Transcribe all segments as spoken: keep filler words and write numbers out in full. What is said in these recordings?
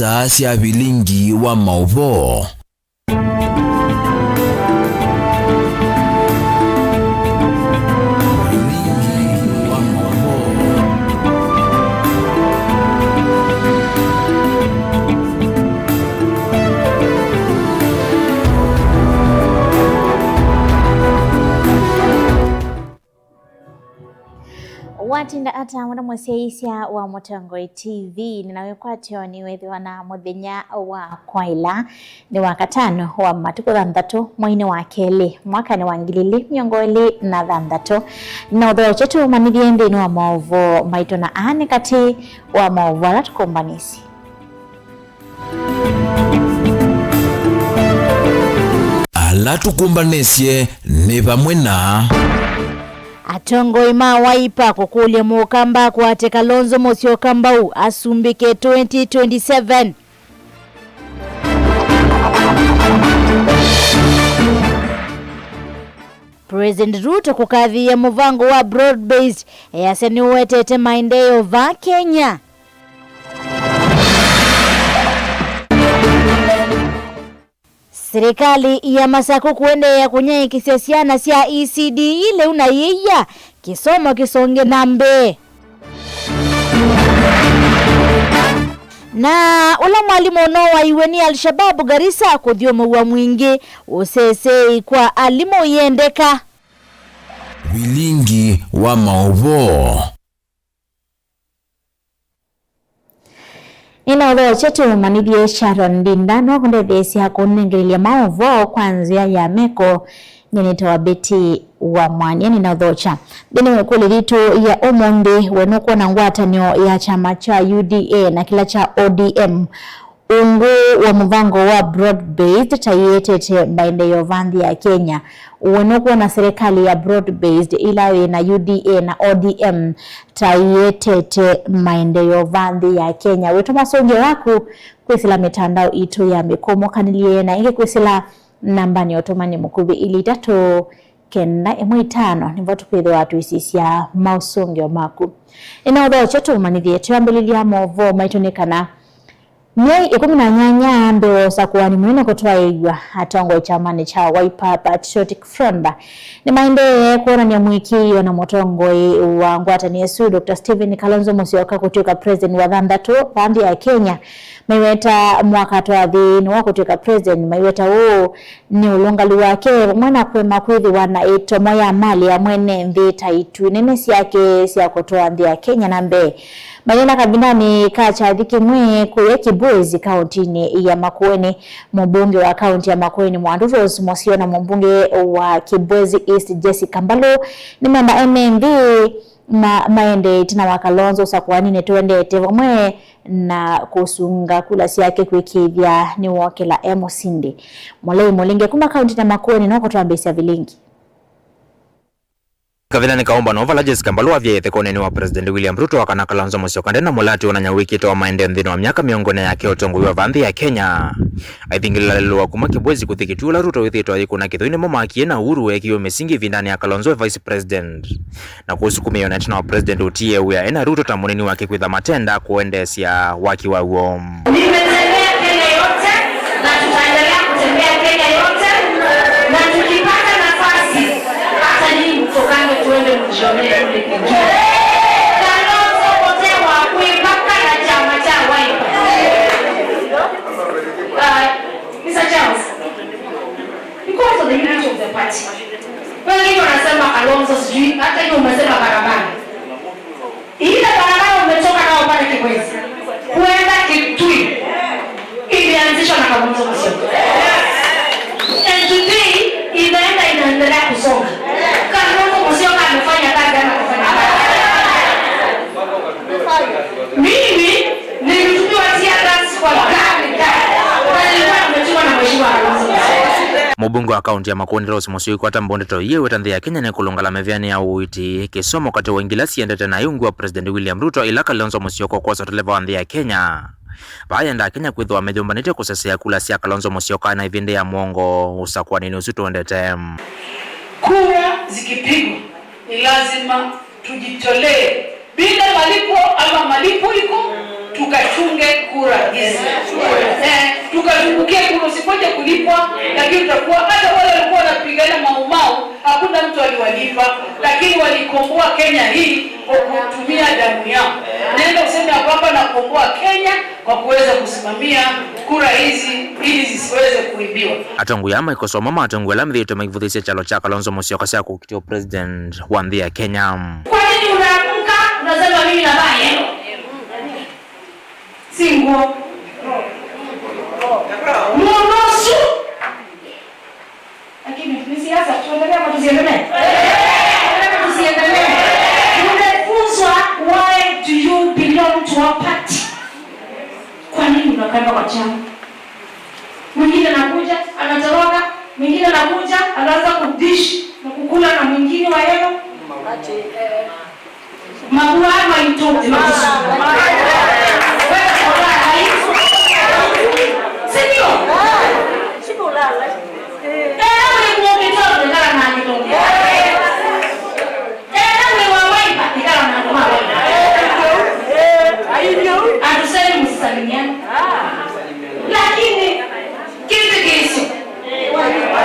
Saa sya vilingi wa maũvoo. Watinda ata, mwana mũsyaĩĩsya wa Mũtongoi T V? Nĩna wĩkwatyo nĩwĩthĩwa na mũthenya wa kwaĩla, nĩ Wakatano wa matukũ thanthatũ, mweinĩ wa kelĩ, mwakanĩ wa ngili ilĩ mĩongo ĩlĩ na thanthatũ. Na ũthokye tũmanyĩthye nthĩnĩ wa maũvoo maitũ, na aa nĩ katĩ wa maũvoo ala tũkũmbanĩsye. Ala tũkũmbanĩsye nĩ vamwe na. Atongoi ma Wiper kũkũlya Mũkamba akwate Kalonzo Musyoka mbau asumbĩke twenty twenty-seven. President Ruto kũkathĩĩa mũvango wa broad based, easya nĩũetete maendeeo vaa Kenya. Silikalĩ ya Masaku kũendeea kũnyaĩĩkĩsya syana sya E C D E lĩu na yĩia kĩsomo kĩsonge na mbee. Na ũla mwalimũ ũnowaiwe nĩ Al-Shabab Garissa kũthyũmũw'a mwingĩ, ũseseei kwa alimũ yĩendeka. Vilingi wa maũvoo. Nĩnaũthokya tũmanyĩthye Sharon Ndinda no kũndetheesya kũnengelelya maũvoo kwa nzĩa ya meko. Nyie nĩtawa Betty wa Mwania. Nĩnaũthokya nthĩnĩ wa ĩkũlyo yitũ ya ũmũnthĩ, we nũkwona ngwatanĩo ya kyama kya U D A na kĩla kya O D M ungu wa mũvango wa broad based ta ĩetete maendeeo va nthĩ ya Kenya? We nũkwona serikali ya broad based ĩla yĩ na U D A na O D M ta ĩetete maendeeo va nthĩ ya Kenya? Wĩtũma ũsũngĩo waku kwĩsĩla mĩtandao itũ ya mĩkũmũkanĩlye na ĩngĩ kwĩsĩla nambanĩ ya ũtũmani mũkuvĩ ilĩ itatũ kenda ĩmwe itano, nĩvo tũkwĩthĩwa twĩsisya maũsũngĩo maku. Nĩnaũthokya tũmanyĩthye twĩambĩlĩlya maũvoo maitũ nĩ kana myei ĩkũmi na nyanya mbee wa ũsakũani mũnene kũtwaĩĩw'a, atongoi kyamanĩ kya Wiper Patriotic Front nĩmaendee kwonany'a mũĩkĩĩo na mũtongoi wa ngwatanĩo ĩsu, Doctor Stephen Kalonzo Musyoka, kũtw'ĩka president wa thanthatũ va nthĩ ya Kenya. Maiweta mwaka twathi nĩwe ũkũtw'ĩka president. Maiweta ũũ nĩ ũlũngalu wake vamwe na kũema kwĩthĩwa na ĩtomo ya malĩ ya mwene nthĩ ta itwi nene syake sya kũtwaa nthĩ ya Kenya na mbee. Maineena kavindanĩ ka kyathi kĩmwe kũya Kibwezi, kaũntinĩ ya Makueni. Mũmbunge wa kaũnti ya Makueni Mwandu Rose Musyo na mũmbunge wa Kibwezi East Jessica Mbalu nĩmenda ene nthĩ ma maendee ĩtina wa Kalonzo ũsakũaninĩ tũendete vamwe na kũsunga kula syake kwĩkĩĩthya nĩwokĩla e mũsindi. Mũlei Mũlinge kuma kaũntinĩ ya Makueni no kũtwambĩĩsya vilingi. Kavindanĩ ka ũmbano vala Jessica Mbalu wavya ĩthekonĩ wa President William Ruto wa kana Kalonzo Musyoka nde na mũlati wonany'a wĩkĩĩto wa maendeeo nthĩnĩ wa myaka mĩongo ĩna yake ũtongoi wa va nthĩ ya Kenya. Aithingĩlĩla lelũ wa kuma Kibwezi kũthi Kitui ũla Ruto wĩthĩĩtwe ayĩkũna kĩthũi nĩmo maakie na Uhuru weekiwe mĩsingi ĩvindanĩ ya Kalonzo e Vice President. Na kũsukumĩwa na ĩtina wa President ũtiĩe wĩa ena Ruto ta mũnini wake kwĩtha matenda kũendeesya waki waw'o. Nimetembea Kenya yote na tutaendelea kutembea Kenya yote, na tukipata nafasi hata nyinyi mtokange tuende mjionee kule Kitui. Kalonzo potea wa kuipaka na chama cha Wiper. Uh, Mister Charles, because of the unity of the party. Wengine wanasema Kalonzo sijui, hata hiyo umesema barabara. Ile barabara umetoka nao pale Kibwezi kuenda Kitui ilianzishwa na Kalonzo Musyoka. And today inaenda inaendelea kusonga. Kalonzo Musyoka amefanya kazi ama kufanya kazi? Mimi nilitupiwa tear gas kwa gari, gari. Na nilikuwa nimetumwa na Mheshimiwa Kalonzo Musyoka. Mũmbunge wa kaũnti ya Makueni Rose Musyoka akwata mbũndĩ ta iye wĩta nthĩ ya Kenya nĩkũlũngala mĩvĩanĩ ya ũiiti, kĩsomo katĩ wa ingila siendete na ungu wa President William Ruto ila Kalonzo Musyoka ũkwosa ũteleva wa nthĩ ya Kenya. Vaa yendaa Kenya kwĩthĩwa meyũmbanĩtye kũsesea kula sya Kalonzo Musyoka na ĩvĩndĩ ya mũongo ũsakũanĩnĩ ũsu tũendete. Kura zikipigwa, ni lazima tujitolee bila malipo ama malipo iko, tu- Tukachunge kura hizi. Eh, tukazungukie kura, usingoje kulipwa, lakini tutakuwa, hata wale walikuwa wanapigana Mau Mau, hakuna mtu aliwalipa, lakini walikomboa Kenya hii kwa kutumia damu yao. Naenda kusema ya kwamba nakomboa Kenya kwa kuweza kusimamia kura hizi ili zisiweze kuibiwa. Atongoi aa maikũsoma matongoi ala methĩĩtwe maivũthĩsya kyalo kya Kalonzo Musyoka sya kũkitĩa president wa nthĩ ya Kenya. Kwa nini unaamka unasema mimi navaa yellow? Si nguo. Mũndũ ũsu. Lakini ni siasa, tuendelee ama tusiendelee? Tuendelee ama tusiendelee? Tumefunzwa, why do you belong to a party? Kwa nini unakaa kwa chama? Mwingine anakuja, anatoroka, mwingine anakuja, anaanza kudish na kukula na mwingine wa yellow. Mabua maitũ nĩ makusu. Weka kũlala, si ndio? Ela wĩ kuo kĩtoo, wĩkala na kĩtoo. Ela wĩ wa Wiper, ĩkala na andũ ma Wiper. Andũ senyu mũsisalimiane. Lakini kĩthĩkĩĩsyo.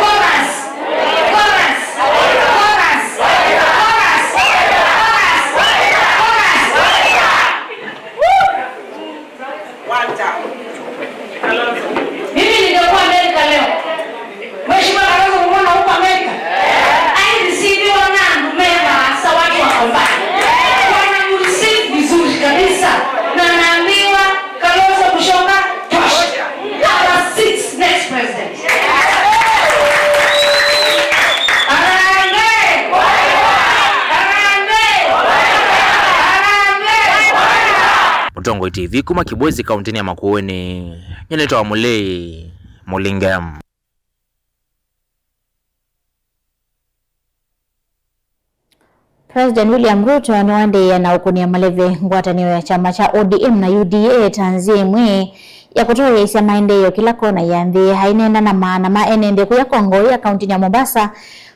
Chorus. Chorus. Chorus. Mimi ningekuwa Amerika leo. Mheshimiwa Kalonzo, umeona huko Amerika? Airisiviwa na andũ me vaasa, watu wako mbali. Wanamreceive vizuri kabisa. Na naambiwa Kalonzo Musyoka, tosha. Number six, next president. Harambee! Harambee! Harambee! Mũtongoi T V kuma Kibwezi, kaunti-inĩ ya Makueni, nyenetwa Mũlei Mũlinge. President William Ruto nĩwaendeea na ũkũnĩa maleve ngwatanĩo ya kyama kya O D M na U D A ta nzĩa ĩmwe ya kũtoeesya maendeeo kĩla kona ya nthĩ. Aineena na maana ma ene nthĩ kũya Kongowea, kaunti-inĩ ya Mombasa,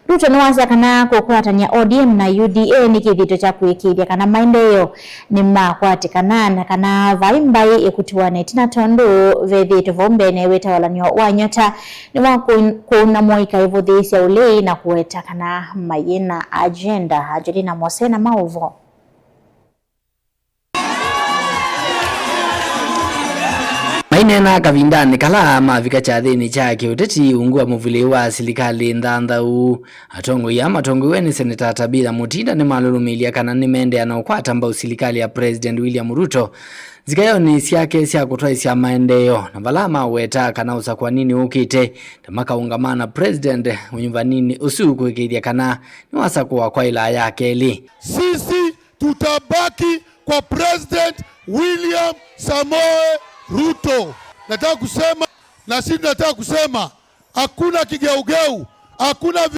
Ruto nĩwasya kana kũkwatany'a O D M na U D A nĩ kĩthito kya kũĩkĩĩthya kana maendeeo nĩmakwatĩkana na kana vai mbaĩ ĩkũtiwa na ĩtina, tondũ vethĩĩtwe vau mbeenĩ wĩtawalan'yo wa Nyota nĩ wa kũn-, kũuna mũika ĩvũthĩĩsya ũlei na kũweta kana mayĩ na agenda. Angelina Mose na maũvoo. Maineena kavindanĩ kala mavika kyathĩnĩ kya kĩũteti ungu wa mũvulĩ wa silikalĩ nthanthau, atongoi aa matongoew'e nĩ Seneta Tabitha Mutinda nĩmalũlũmĩlya kana nĩmeendeea na ũkwata mbau silikalĩ ya President William Ruto nzikaĩonĩ syake sya kũtwaĩsya maendeeo, na vala maweta kana ũsakũaninĩ ũkĩte ta makaũngama na President ũnyuvaninĩ ũsu kũĩkĩĩthya kana nĩwasakũwa kwa ĩlaa ya kelĩ. Sisi tutabaki kwa President William Samoei Ruto. Nataka kusema, na sisi nataka kusema, hakuna kigeugeu, hakuna vi-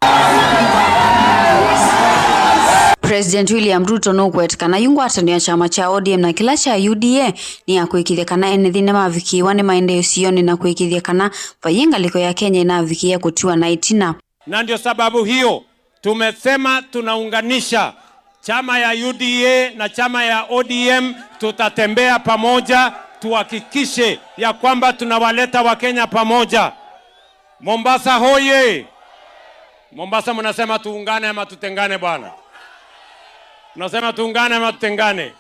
President William Ruto nũkwete kana yu ngwatanĩo ya kyama kya O D M na kĩla kya U D A nĩ ya kũĩkĩĩthya kana ene nthĩ nĩmavikĩĩwa nĩ maendeeo sionĩ na kũĩkĩĩthya kana vaiĩ ngalĩko ya Kenya ĩnavikĩĩa kũtiwa na ĩtina. Na ndio sababu hiyo tumesema tunaunganisha chama ya U D A na chama ya O D M, tutatembea pamoja, tuhakikishe ya kwamba tunawaleta Wakenya pamoja. Mombasa hoye! Mombasa, mnasema tuungane ama tutengane bwana? Mnasema tuungane ama tutengane?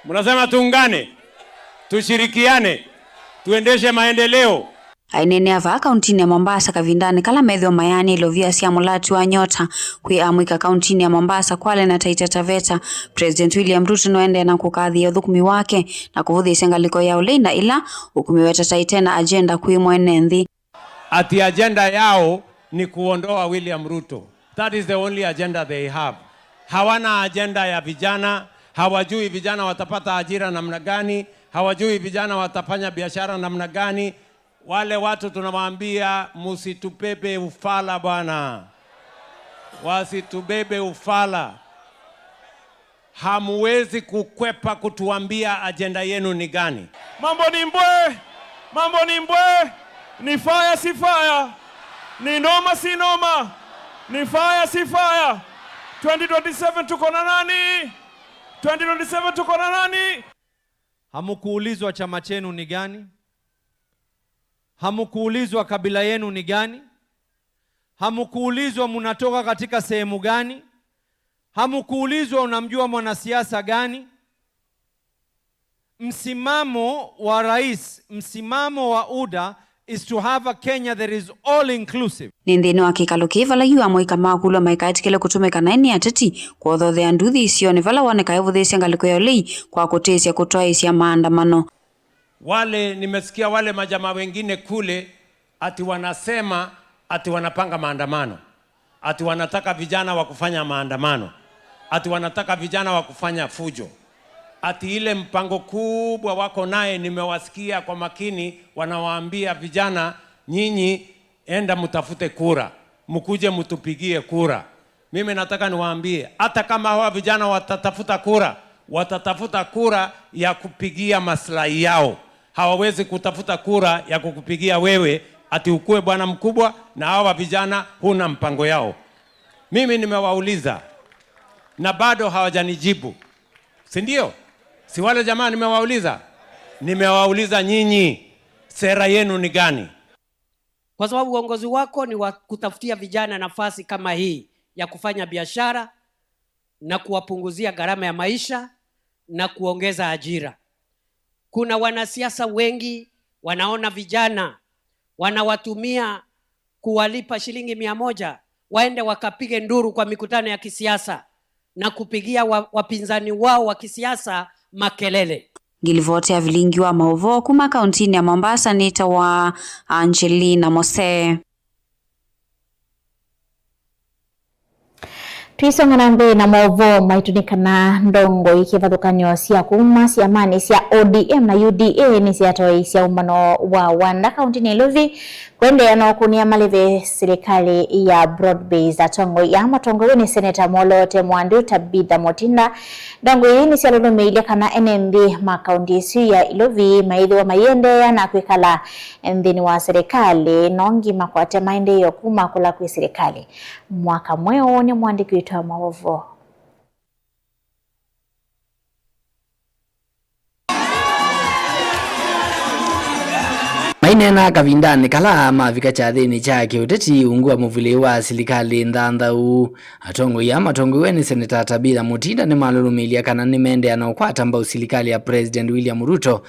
Mnasema tuungane, tushirikiane, tuendeshe maendeleo. Aineenea vaa kauntinĩ ya Mombasa kavindanĩ kala methĩwa mayaanĩe ilovia sya mũlati wa Nyota kwĩ amũika kauntinĩ ya Mombasa, Kwale na Taita Taveta, President William Ruto nũendee na kũkathĩĩa ũthũkũmi wake na kũvũthĩĩsya ngalĩko ya ũlei na ĩla ũkũmĩweta ta ĩte na agenda kwĩ mwene nthĩ. Ati agenda yao ni kuondoa William Ruto. That is the only agenda they have. Hawana agenda ya vijana, hawajui vijana watapata ajira namna gani, hawajui vijana watafanya biashara namna gani. Wale watu tunawaambia, "Msitubebe ufala bwana. Wasitubebe ufala." Hamuwezi kukwepa kutuambia ajenda yenu ni gani. Mambo ni mbwe, mambo ni mbwe, ni fire si fire, ni noma si noma, ni fire si fire. Twenty twenty-seven tuko na nani? Twenty twenty-seven tuko na nani? Hamkuulizwa chama chenu ni gani? Hamkuulizwa kabila yenu ni gani? Hamkuulizwa mnatoka katika sehemu gani? Hamkuulizwa unamjua mwanasiasa gani? Msimamo wa rais, msimamo wa UDA is to have a Kenya that is all inclusive. Nĩ nthĩnĩ wa kĩkalo kĩĩ vala yu amũika makũlw'a maikaetĩkĩle kũtũmĩka naĩ nĩ ateti kũthothea nduthi isionĩ vala woneka evũthĩĩsya ngalĩko ya ũlei kwa kũtĩsya kũtwaĩĩsya maandamano. Wale, nimesikia wale majamaa wengine kule ati wanasema ati wanapanga maandamano, ati wanataka vijana wa kufanya maandamano, ati wanataka vijana wa kufanya fujo, ati ile mpango kubwa wako naye. Nimewasikia kwa makini wanawaambia vijana, "Nyinyi enda mtafute kura, mkuje mtupigie kura." Mimi nataka niwaambie, hata kama hawa vijana watatafuta kura, watatafuta kura ya kupigia maslahi yao. Hawawezi kutafuta kura ya kukupigia wewe ati ukue bwana mkubwa, na hawa vijana huna mpango yao. Mimi nimewauliza na bado hawajanijibu, si ndio? Si wale jamaa nimewauliza? Nimewauliza nyinyi, sera yenu ni gani? Kwa sababu uongozi wako ni wa kutafutia vijana nafasi kama hii ya kufanya biashara na kuwapunguzia gharama ya maisha na kuongeza ajira. Kuna wanasiasa wengi wanaona vijana, wanawatumia kuwalipa shilingi mia moja, waende wakapige nduru kwa mikutano ya kisiasa na kupigia wa-, wapinzani wao wa kisiasa makelele. Ngilivoti ya vilingi wa maũvoo kuma kauntinĩ ya Mombasa nĩtawa Angelina Mose. Twisonga na mbee na maũvoo maitũ nĩ kana ndongoi kĩvathũkany'o sya kuma syamanĩ sya O D M na U D A nĩsyatoeisye ũmbano wa wanda kauntinĩ ya Ilovi kũendeea na ũkũnĩa malĩve silikalĩ ya broad based. Atongoi aa matongoew'e nĩ Seneta Mwolote Mwandu, Tabitha Mutinda, Ndongoi ii nĩsyalũlũmĩilye kana ene nthĩ ma kaunti ĩsu ya Ilovi maĩthĩwa maiendeea na kwĩkala nthĩnĩ wa silikalĩ, no ngi makwate maendeeo kuma kũla kwĩ silikalĩ. Mwaka mweũ nĩ mũandĩki witũ wa maũvoo. Maineena kavindanĩ kala mavika kyathĩnĩ kya kĩũteti ungu wa mũvulĩ wa silikalĩ nthanthau, atongoi aa matongoew'e nĩ Seneta Tabitha Mutinda nĩmalũlũmĩilye kana nĩmeendeea na ũkwata mbau silikalĩ ya President William Ruto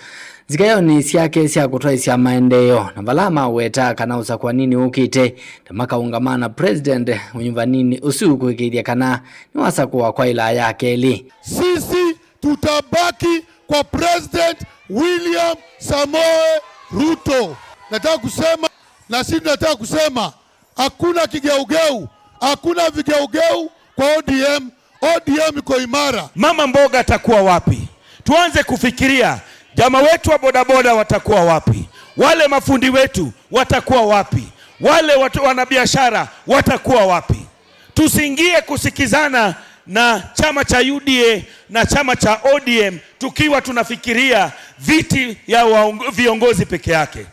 nzikayonĩ syake sya kũtwaĩsya maendeeo, na vala maweta kana ũsakũaninĩ ũkĩte, na makaũngama na President ũnyuvaninĩ ũsu kũĩkĩĩthya kana nĩwasakũa kwa ĩlaa ya kelĩ. Sisi tutabaki kwa President William Samoei Ruto. Nataka kusema, na sisi tunataka kusema, hakuna kigeugeu, hakuna vigeugeu kwa O D M. O D M iko imara. Mama mboga atakuwa wapi? Tuanze kufikiria, jamaa wetu wa bodaboda watakuwa wapi? Wale mafundi wetu watakuwa wapi? Wale watu, wanabiashara watakuwa wapi? Tusiingie kusikizana na chama cha U D A na chama cha O D M tukiwa tunafikiria viti ya waong-, viongozi peke yake.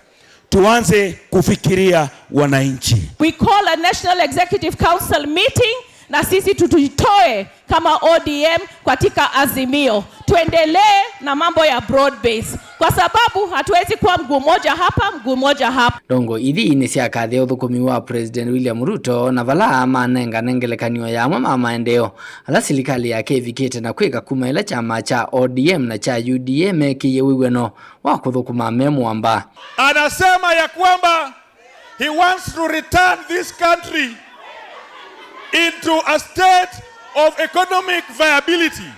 Tuanze kufikiria wananchi. We call a National Executive Council meeting na sisi tujitoe kama O D M katika Azimio. Tuendelee na mambo ya broad base. Kwa sababu hatuwezi kuwa mguu mmoja hapa, mguu mmoja hapa. Ndongoi ithi nĩsyakathie ũthũkũmi wa President William Ruto na vala manengane ngelekany'o ya amwe ma maendeeo ala silikalĩ yake ĩvikĩte na kwĩka kuma ĩla kyama kya O D M na kya U D A mekĩie wĩw'ano wa kũthũkũma me mũamba. Anasema ya kwamba he wants to return this country into a state of economic viability.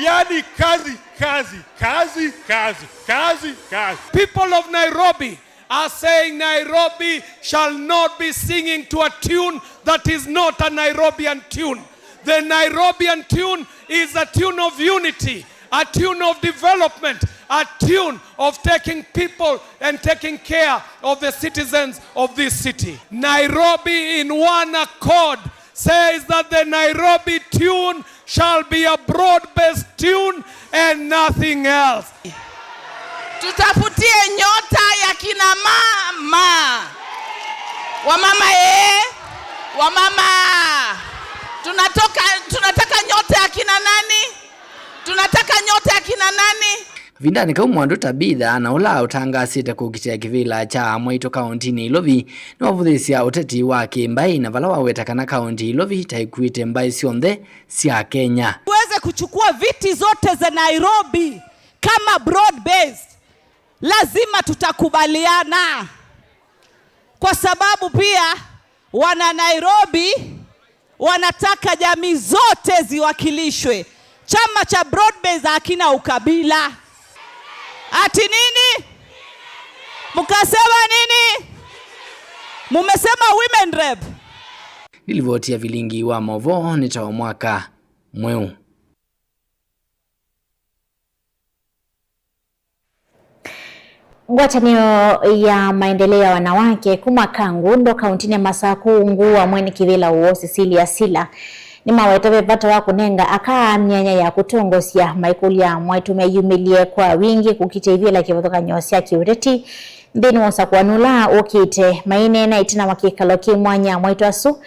Yani kazi, kazi, kazi, kazi, kazi, kazi. People of Nairobi are saying Nairobi shall not be singing to a tune that is not a Nairobian tune. The Nairobian tune is a tune of unity, a tune of development, a tune of taking people and taking care of the citizens of this city. Nairobi in one accord says that the Nairobi tune shall be a broad-based tune and nothing else. Tutafutie nyota ya kina mama. Wamama eh? Wamama. Tunatoka, tunataka nyota ya kina nani? Tunataka nyota ya kina nani? Ĩvindanĩ kau, Mwandu Tabitha, na ũla ũtangaasĩte kũkitĩa kĩvĩla kya amwaitũ kaũntinĩ Ilovi, nĩwavũthĩĩsya ũteti wa kĩ-mbaĩ, na vala waweta kana kaũnti Ilovi ta ĩkuĩte mbaĩ syonthe sya Kenya. Tuweze kuchukua viti zote za Nairobi kama broad based, lazima tutakubaliana, kwa sababu pia wana Nairobi wanataka jamii zote ziwakilishwe. Chama cha broad based hakina ukabila. Ati nini? Mkasema nini? Mumesema women rep. Nĩ livoti ya vilingi wa maũvoo nĩ ta wa mwaka mweũ. Ngwatanĩo ya maendeleo ya wanawake kuma Kangundo, kauntinĩ ya Masaku, ungu wa mwene kĩvĩla ũũ Cecilia Sila, nĩmaweta ve vata wa kũnenga aka myanya ya kũtongosya maikũlya mwaitũ meyumĩlye kwa wingĩ kũkitĩa ivĩla kĩvathũkany'o sya kĩũteti nthĩnĩ wa ũsakũani ũla ũkĩte. Maineena ĩtina wa kĩkalo kĩ mwanya, mwaitũ asu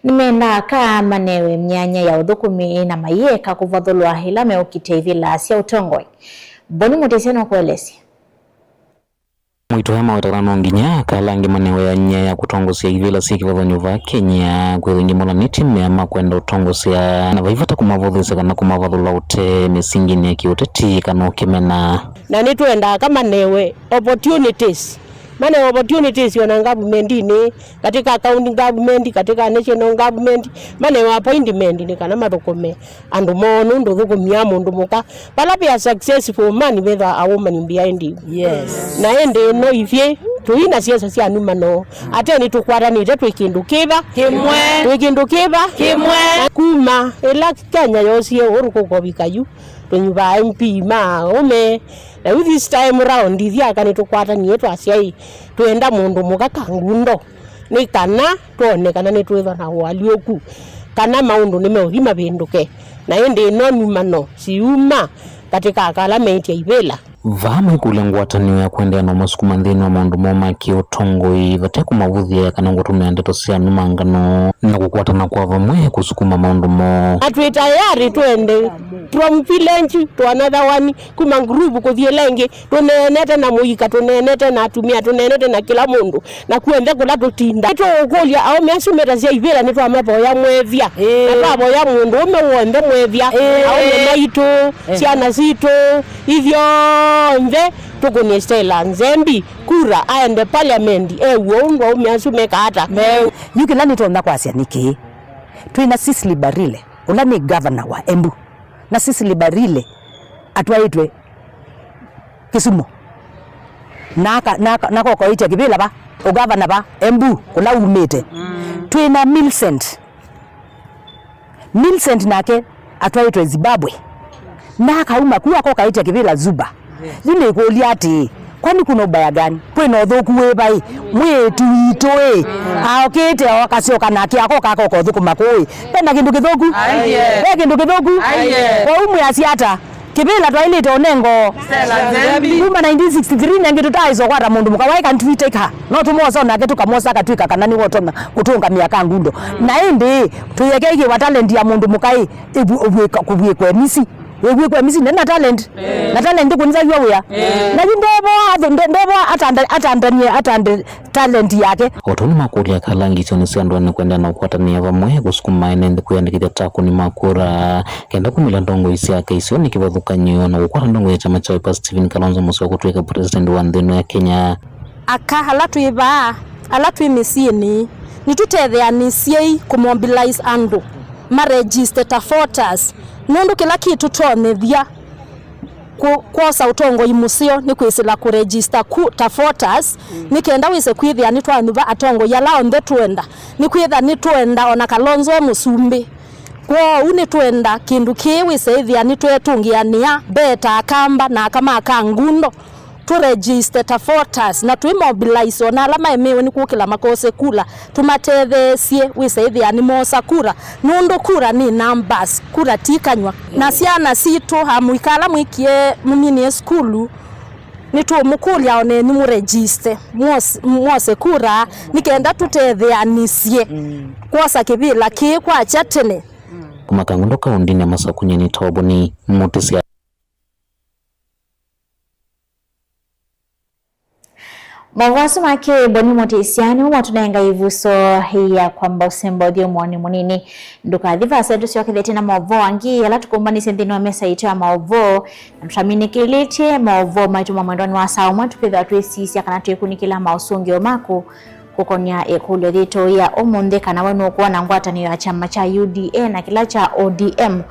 nĩmendaa aka manewe myanya ya ũthũkũmi na mayĩeka kũvathũlwa ĩla meũkitĩa ivĩla sya ũtongoi. Boni Mũtĩsya nũkũelesya. Mwaitũ aya maweta kana no nginya aka ala angĩ manewe myanya ya kũtongosya ivĩla syĩ kĩvathũkany'o vaa Kenya, kwĩthĩwa ĩngĩ molanĩtye mea ma kwenda ũtongosya, na vai vata kũmavũthĩĩsya kana kũmavathũla ũtee mĩsinginĩ ya kĩũteti kana ũkĩmena. Na nĩtwendaa aka manewe opportunities, manewe opportunities ona government-inĩ, katika county government, katika national government, manewe appointment nĩ kana mathũkũme andũ moo, nũndũ ũthũkũmĩa mũndũ mũka. Vala ve a successful man, vetha a woman behind you. Yes. Na ĩndĩ ĩno ithyĩ tũi na siasa sya numano. Ateni tũkwatanĩte twĩ kĩndũ kĩva? Kĩmwe. Twĩ kĩndũ kĩva? Kĩmwe. Na kuma ĩla Kenya yosie ũru kũkovika yu, tũnyuvaa M P ma ũme. Na yu this time round, ithyĩ aka nĩtũkwatanie twasya ĩ, twenda mũndũ mũka Kangundo, nĩ kana twone kana nĩtwĩthwa na ũalyũku, kana maũndũ nĩmeũthi mavĩndũke. Na ĩndĩ ĩno numano siuma katĩ ka aka ala meĩtye ivĩla. Vaa maikũlya ngwatanĩo ya kũendeea na ũmasukuma nthĩnĩ wa maũndũ moo ma kĩũtongoi, vate kũmavũthya kana kũtũmĩa ndeto sya nũmangano, na kũkwatana kwa vamwe kũsukuma maũndũ moo. Na twĩ tayari twende from village to another one, kuma group kũthi ĩla ĩngĩ, tũneenete na mũika, tũneenete na atumĩa, tũneenete na kĩla mũndũ, na kuonthe kũla tũtinda. Nĩtũũkũlya aũme asu metasya ivĩla, nĩtwamavoya mwethya. Ĩĩ. Na twavoya mũndũ ũme w'onthe mwethya. Ĩĩ. Aũme maitũ, ĩĩ, syana sitũ, ithyonthe tũkũnĩe Stella Nzembi kura aende parliament, ew'e ũndũ aũme asu mekaa ata. Meu. Yu kĩla nĩtonya kwasya nĩ kĩĩ, twĩ na Cecily Barile, ũla nĩ governor wa Embu, na Cecily Barile atwaĩtwe Kisumu, na aka-, na aka-, na kokoĩtya kĩvĩla va ũgavana va Embu kũla umĩte. Mm. Twĩ na Millicent. Millicent nake atwaĩtwe Zimbabwe, na akauma ku akokaĩtya kĩvĩla Juba. Yes. Yu nĩkũlya atĩĩ, kwani kuna ubaya gani? Kwĩ na ũthũku wĩ vai? Mwĩĩtu witũ ĩ, aokĩte o akasyoka nake akoka akoka ũthũkũma kũĩ? Ve na kĩndũ kĩthũku? Aiye. Ve kĩndũ kĩthũku? Aiye. Kwoou mwĩasya ata? Kĩvĩla twaĩlĩte ũnengo Stella Nzembi. Kuma nineteen sixty-three nengĩ tũtaaĩsa ũkwata mũndũ mũka. Why can't we take her? No tũmwosa o nake tũkamwosa akatw'ĩka kana nĩwe ũtonya kũtũũngamĩa Kangundo. Mm. Na ĩndĩ tũyĩekei kĩwa talent ya mũndũ mũka ĩ, ĩvu-, ũvw'ĩka-, kũvw'ĩkwa emisi. Wĩvw'ĩkwa emisi nena talent. Eh. Na talent ndĩkũnĩthaw'a wĩa. Eh. Na yu ndevo atho-, nde-, ndevo atanda-, atandanie, atande talent yake. O tondũ makũlya kalangi isionĩ sya andũ nĩ kwenda na ũkwatanĩa vamwe, kũsukuma ene nthĩ kwĩyandĩkĩthya ta akũni ma kura, kenda kumĩla ndongoi sya aka isio nĩ kĩvathũkany'o na kũkwata ndongoi ya kyama kya Wiper Stephen Kalonzo Musyoka kũtw'ĩka president wa nthĩ ĩno ya Kenya. Aka ala twĩ vaa, ala twĩ mĩsyĩnĩ, nĩtũtetheanĩsyei kũmobilize andũ maregister ta voters, nũndũ kĩla kĩtũtonyethya kũ-, kwosa ũtongoi mũseo nĩ kwĩsĩla kũregister ku ta voters, mm, nĩ kenda wĩse kwĩthĩa nĩtwanyuva atongoi ala onthe twenda, nĩkwĩtha nĩtwenda ona Kalonzo e mũsumbĩ. Kwoou nĩtwenda kĩndũ kĩĩ wĩse ĩthĩa nĩtwetũngĩanĩa mbee ta Akamba na aka ma Kangundo, tũregister ta voters na twĩmobilize ona ala maemewe nĩ kũkĩla makose kula, tũmatetheesye wĩse ĩthĩa nĩmoosa kura, nũndũ kura nĩ numbers, kura ti kanyw'a. Na syana sitũ, amũika ala mwĩkie mũminĩe sukulu, nĩtũũmũkũlya onenyu mũregister, mwose, mwose kura, nĩ kenda tũtetheanĩsye kwosa kĩvĩla kĩĩ kwakya tene. Kuma Kangundo kaũndĩnĩ ya Masaku, nyie nĩ Toboni Mũtĩsya. Maũvoo asu ma kĩwĩmboni mũtĩsya nĩmo matũnenga ĩvuso ya kwamba ũsemba ũthyũmũonĩ mũnini. Ndũkathi vasa, tũsyokethetye na maũvoo angĩ ala tũkũmbanĩsye nthĩnĩ wa mesa yitũ ya maũvoo, na tũtaminĩkĩlĩtye maũvoo maitũ ma mwendonĩ wa saa ũmwe, tũkĩthĩwa twĩsisya kana twĩkunĩkĩla maũsũngĩo maku kũkonĩa ĩkũlyo yitũ ya ũmũnthĩ, kana we nũkwona ngwatanĩo ya kyama kya U D A na kĩla kya O D M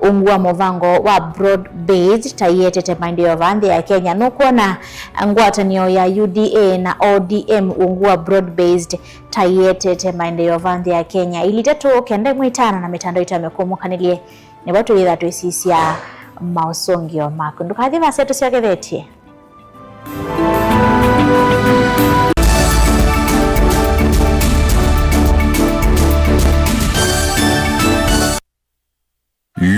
ungu wa mũvango wa broad based ta ietete maendeeo vaa nthĩ ya Kenya? Nũkwona ngwatanĩo ya U D A na O D M ungu wa broad based ta ietete maendeeo vaa nthĩ ya Kenya? Ilĩ itatũ kenda ĩmwe itano na mĩtandao itũ ya mĩkũmũkanĩlye, nĩvo tũyĩtha twĩsisya maũsũngĩo maku. Ndũkathi vasa, tũsyokethetye.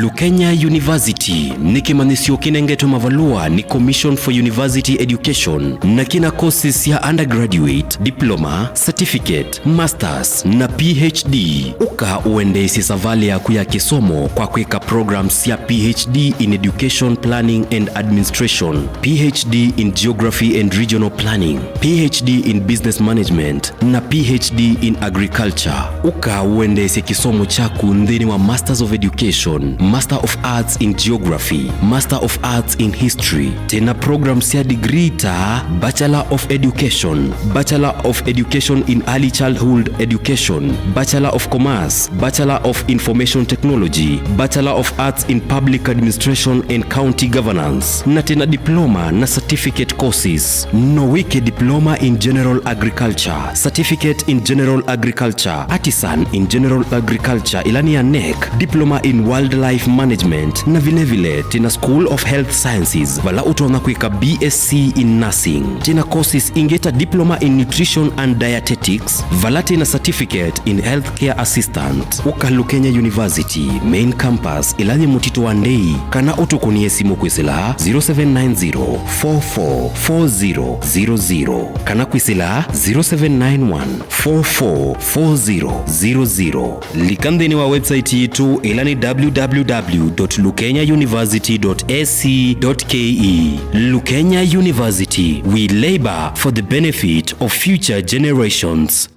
Lukenya University nĩ kĩmanyĩsyo kĩnengetwe mavalũa nĩ Commission for University Education na kĩna courses sya undergraduate, diploma, certificate, masters na P H D. Ũka ũendeesye savalĩ yaku ya kĩsomo kwa kwĩka programs sya P H D in Education Planning and Administration, P H D in Geography and Regional Planning, P H D in Business Management, na P H D in Agriculture. Ũka ũendeesye kĩsomo kyaku nthĩnĩ wa Masters of Education, Master of Arts in Geography, Master of Arts in History. Twĩna program sya degree ta Bachelor of Education, Bachelor of Education in Early Childhood Education, Bachelor of Commerce, Bachelor of Information Technology, Bachelor of Arts in Public Administration and County Governance, na twĩna diploma na certificate courses. No wĩke diploma in general agriculture, certificate in general agriculture, artisan in general agriculture, ĩla nĩ ya nec, diploma in wildlife management, na vilevile twĩna School of Health Sciences, vala ũtonya kwĩka B S c in nursing. Twĩna courses ingĩ ta diploma in nutrition and dietetics, vala twĩna certificate in healthcare assistant. Ũka Lukenya University main campus, ĩla yĩ mũtitũ wa Ndei, kana ũtũkũnĩe simũ kwĩsĩla zero seven nine zero four four four zero zero zero kana kwĩsĩla zero seven nine one four four four zero zero zero. Lika nthĩnĩ wa website yitũ, ĩla nĩ w w w dot lukenya university dot a c dot k e. Lukenya University, we labor for the benefit of future generations.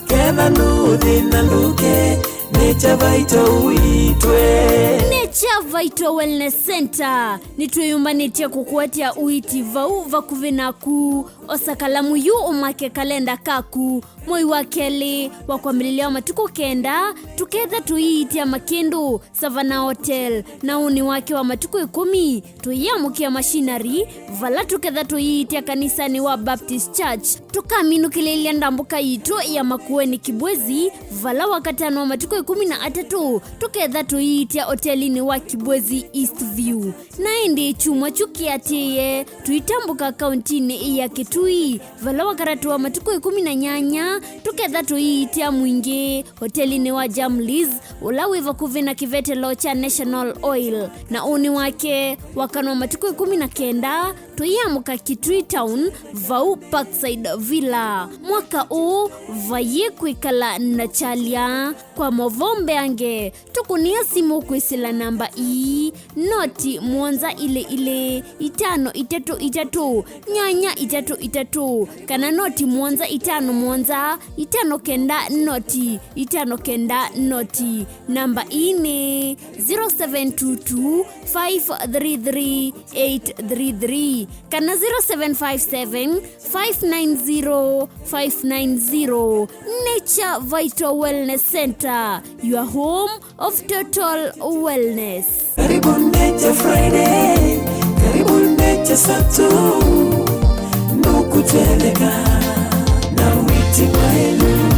Ketha nũthĩna ndũke, Nature Vital ũitwe. Nature Vital Wellness Center, nĩtwĩyũmbanĩtye kũkũatĩa ũiiti vau vakuvĩ naku. Osa kalamu yu ũmake kalenda kaku. Mwei wa kelĩ wa kwambĩlĩlya wa matukũ kenda, tũketha tũiitya Makĩndũ Savannah Hotel, na ũnĩ wake wa matukũ ĩkũmi, tũyĩamũkĩa Machinery, vala tũketha tũiitya kanisanĩ wa Baptist Church. Tũkaminũkĩlĩlya ndambũka yitũ ya Makueni Kibwezi, vala wakatano wa matukũ ĩkũmi na atatũ, tũketha tũiitya otelinĩ wa Kibwezi East View. Na ĩndĩ kyumwa kyu kĩatĩĩe, tũitambũka kauntinĩ ya Kitui, vala wakatatũ wa matukũ ĩkũmi na nyanya, tũketha tũiitya Mwingĩ, otelinĩ wa Jamlis, ũla wĩ vakuvĩ na kĩvetelo kya National Oil. Na ũnĩ wake, wakana wa matukũ ĩkũmi na kenda, tũiamũka Kitui Town, vau Parkside Villa. Mwaka ũũ, vayĩ kwĩkala na kyalya. Kwa maũvoo mbeange, tũkũnĩa simũ kwĩsĩla namba ii, noti mũonza ilĩ ilĩ, itano itatũ itatũ, nyanya itatũ itatũ, kana noti mũonza itano mũonza, itano kenda noti, itano kenda noti. Namba ii nĩ zero seven two two, five three three, eight three three kana zero seven five seven, five nine zero, five nine zero. Nature Vital Wellness Center, your home of total wellness. Karibu Nature Friday, karibu Nature Saturday, nukutendeka na witi wa elimu.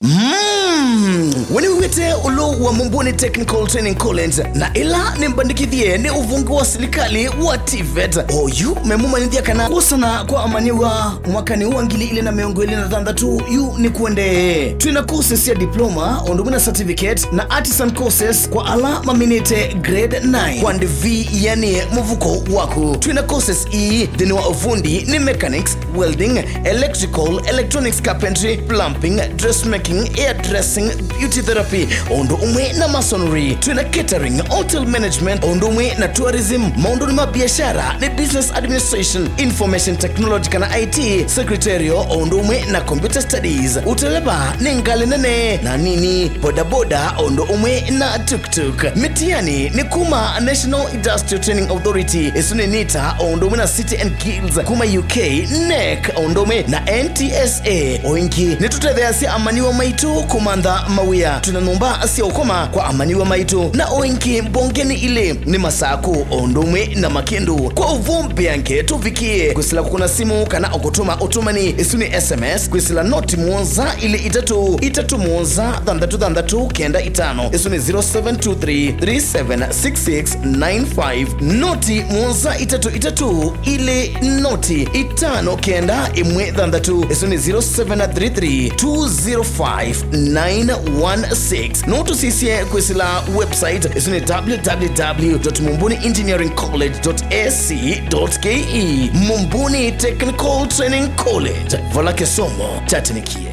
Mm. We nĩwĩw'ĩte ũlũ wa Mumbuni Technical Training College, na ĩla nĩmbandĩkĩthye nĩ ũvonge wa silikalĩ wa TVET. Oyu memũmanyĩthya kana kwosana kwa amanyĩw'a mwakanĩ wa ngili ilĩ na mĩongo ĩlĩ na thanthatũ yu nĩ kũendee. Twĩ na courses sya diploma, ũndũ ũmwe na certificate, na artisan courses kwa ala maminĩte grade nine. Kwa ndĩvi, yani mũvuko waku. Twĩ na courses ii nthĩnĩ wa ũvundi nĩ mechanics, welding, electrical, electronics, carpentry, plumbing, dressmaking, hairdressing, beauty therapy, o ũndũ ũmwe na masonry. Twĩna catering, hotel management, o ũndũ ũmwe na tourism. Maũndũnĩ ma biashara nĩ business administration, information technology kana I T, secretarial, o ũndũ ũmwe na computer studies. Ũteleva nĩ ngalĩ nene na nini, bodaboda, o ũndũ ũmwe na tuk-tuk. Mĩtianĩ nĩ kuma National Industrial Training Authority, ĩsu nĩ nita, o ũndũ ũmwe na City and Guilds kuma U K, nec, o ũndũ ũmwe na N T S A. O ĩngĩ, nĩtũtetheeasya amanyĩw'a maitũ kũmantha mawĩa. Twĩna nyũmba sya ũkoma kwa amanyĩw'a maitũ, na o ĩngĩ mbongenĩ ilĩ nĩ Masakũ o ũndũ ũmwe na Makĩndũ. Kwa ũvoo mbeange, tũvikĩe kwĩsĩla kũkũna simũ kana o kũtũma ũtũmani, ĩsu nĩ S M S, kwĩsĩla noti mũonza ilĩ itatũ itatũ mũonza thanthatũ thanthatũ kenda itano. Ĩsu nĩ zero seven two three three seven six six nine five. Noti mũonza itatũ itatũ ilĩ noti itano kenda ĩmwe thanthatũ. Ĩsu nĩ zero seven three three two zero five nine one six. No tũsisye kwĩsĩla website, ĩsu nĩ W W W dot mumbuni engineering college dot A C dot K E. Mumbuni Technical Training College, vala kĩsomo kyatĩnĩkie.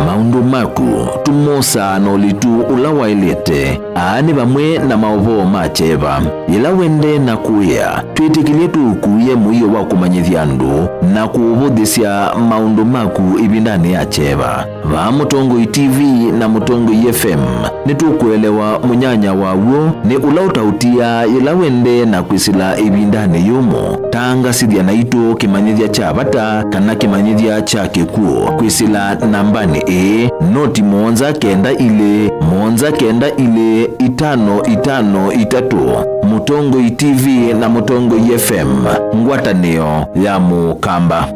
Maũndũ maku tũmosaa na ũlitu ũla waĩlĩte. Aa nĩ vamwe na maũvoo ma kyeva. Yĩla wendee na kũĩa, twĩtĩkĩlye tũũkuĩe mũio wa kũmanyĩthya andũ na kũũvũthĩsya maũndũ maku ĩvindanĩ ya kyeva. Vaa Mũtongoi T V na Mũtongoi F M, nĩtũkũelewa mũnyanya wa w'o nĩ ũla ũtaũtiaa yĩla wendee na kwĩsĩla ĩvindanĩ yũmũ. Tangasĩthya naitũ kĩmanyĩthya kya vata kana kĩmanyĩthya kya kĩkw'ũ kwĩsĩla nambanĩ ĩĩ, noti mũonza kenda ilĩ, mũonza kenda ilĩ, itano itano itatũ. Mũtongoi T V na Mũtongoi F M, ngwatanĩo ya Mũkamba.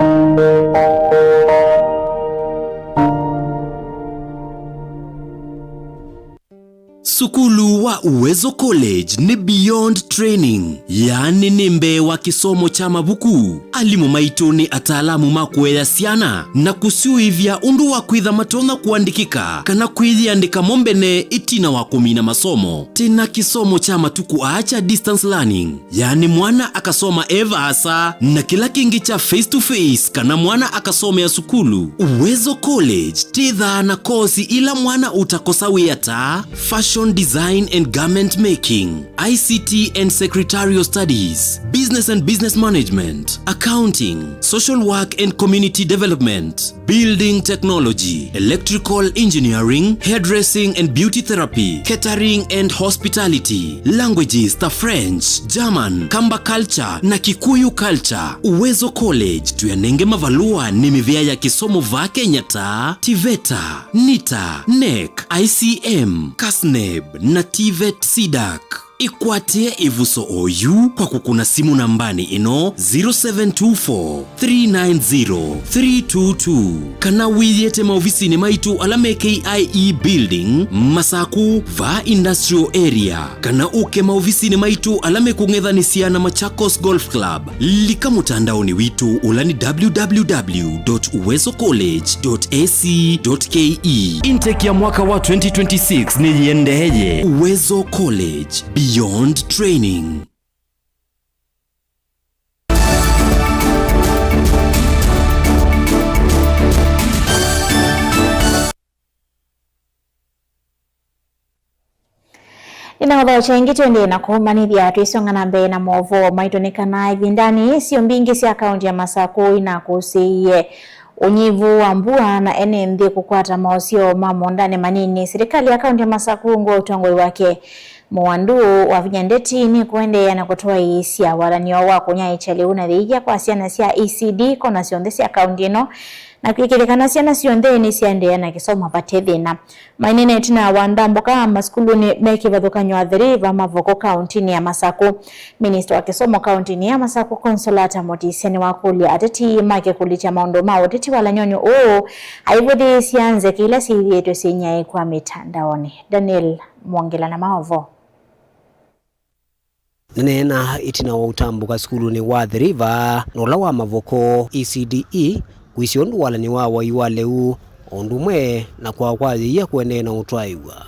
Sukulu wa Uwezo College nĩ beyond training, yaani nĩ mbee wa kĩsomo kya mavuku. Alimũ maitũ nĩ ataalamu ma kũea syana na kũsyũĩvya ũndũ wa kwĩtha matonya kũandĩkĩka kana kwĩyĩandĩka mo mbene ĩtina wa kũmina masomo. Twĩna kĩsomo kya matukũ aa kya distance learning, yaani mwana akasoma e vaasa, na kĩla kĩngĩ kya face to face kana mwana akasomea sukulu. Uwezo College twĩthaa na kosi ila mwana ũtakosa wĩa ta fashion design and garment making, I C T and secretarial studies, business and business management, accounting, social work and community development, building technology, electrical engineering, hairdressing and beauty therapy, catering and hospitality, languages ta French, German, Kamba culture na Kikuyu culture. Uwezo College tũyanenge mavalũa nĩ mĩvĩa ya kĩsomo vaa Kenya ta TVETA, NITA, nec, I C M, CASNEB na TVET CDAC. Ĩkwatĩe ĩvuso oyu kwa kũkũna simũ nambanĩ ĩno, zero seven two four, three nine zero, three two two, kana wĩyĩte maovisinĩ maitũ ala me K I E Building, Masaku, vaa Industrial Area, kana ũke maovisinĩ maitũ ala mekũng'ethanĩsya na Machakos Golf Club. Lika mũtandaonĩ witũ ũla nĩ W W W dot uwezo college dot A C dot K E. Intake ya mwaka wa twenty twenty-six nĩyĩendeeye. Uwezo College, beyond training. Nĩnaũthokya ĩngĩ, twendee na kũmanĩthya twĩsonga na mbee na maũvoo maitũ nĩ kana ĩvindanĩ, sio mbingĩ sya kaũnti ya Masaku inakũsĩĩie ũnyivu wa mbua na ene nthĩ kũkwata maũseo ma mũũndanĩ manini. Silikalĩ ya kaũnti ya Masaku ngwa ũtongoi wake Mũwandu wa vinya ndeti nĩkũendeea na kũtwaĩĩsya walanĩo wa kũnyaĩĩkya lĩu na yĩia kwa syana sya E C D kona syonthe sya kaũnti ĩno, na kwĩkĩĩthya kana syana syonthe nĩsyaendeea na kĩsomo vate thĩna. Maineena ĩtina wa ndambũka masukulunĩ me kĩvathũkany'o Athi River, Mavoko, kaũntinĩ ya Masaku. Minista wa kĩsomo kaũntinĩ ya Masaku, Consolata Mũtisya, nĩwakũlya ateti make kũlikya maũndũ ma ũteti walany'onĩ ũũ, aivũthĩĩsya nzeke ila syĩthĩĩtwe syĩnyaĩĩkw'a mĩtandaonĩ. Daniel Mwongela na maũvoo. Naneena ĩtina wa ũtambũka sukulunĩ wa Athi River na ũla wa Mavoko E C D E, kwĩsĩ ũndũ walanĩ wa wai wa lĩu, o ũndũ ũmwe na kwaa kwa yĩia kũendeea na ũtwaĩw'a.